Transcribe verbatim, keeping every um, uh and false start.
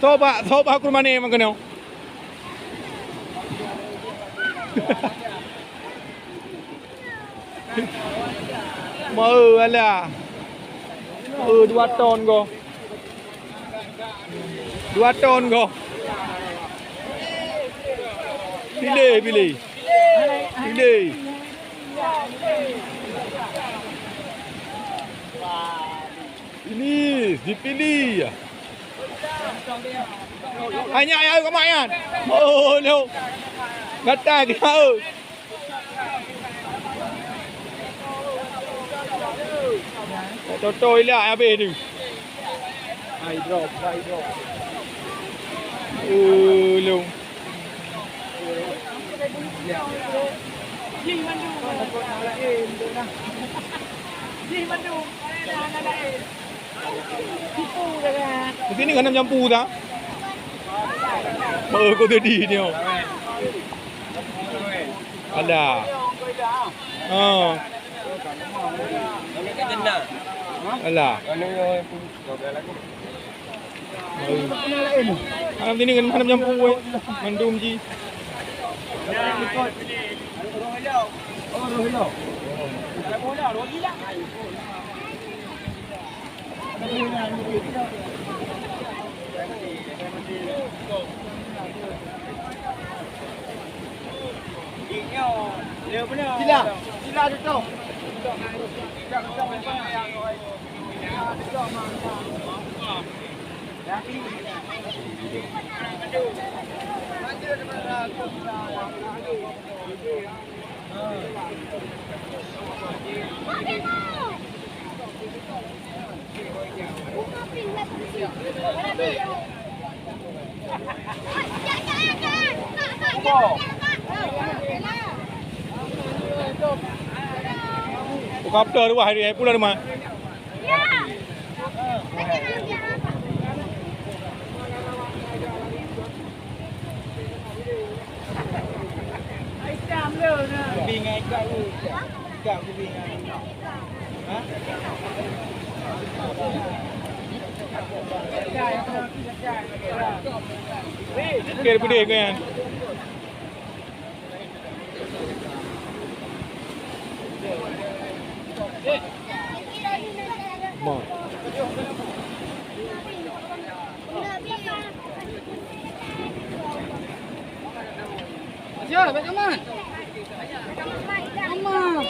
Soe bak, soe bak kurma ni meukeunong? Meu alah. Meu dua ton go. Dua ton go. Pilih, pilih. Pilih. Ini dipilih. Hanya ayah kau mayan. Oh no. Gatai dia. Toto ilah habis tu. Hai drop, hai drop. Ulung. Di sini kan jampu dah. Oh, kau tadi ni. Oh. Alah. Ha. Alah. Alam sini kan hana jampu weh. Mandum ji. Sila, sila tutup. Buka betul ruah hari, eh, pulang rumah. Oke, pedih kan. Asia, baik aman. Aman.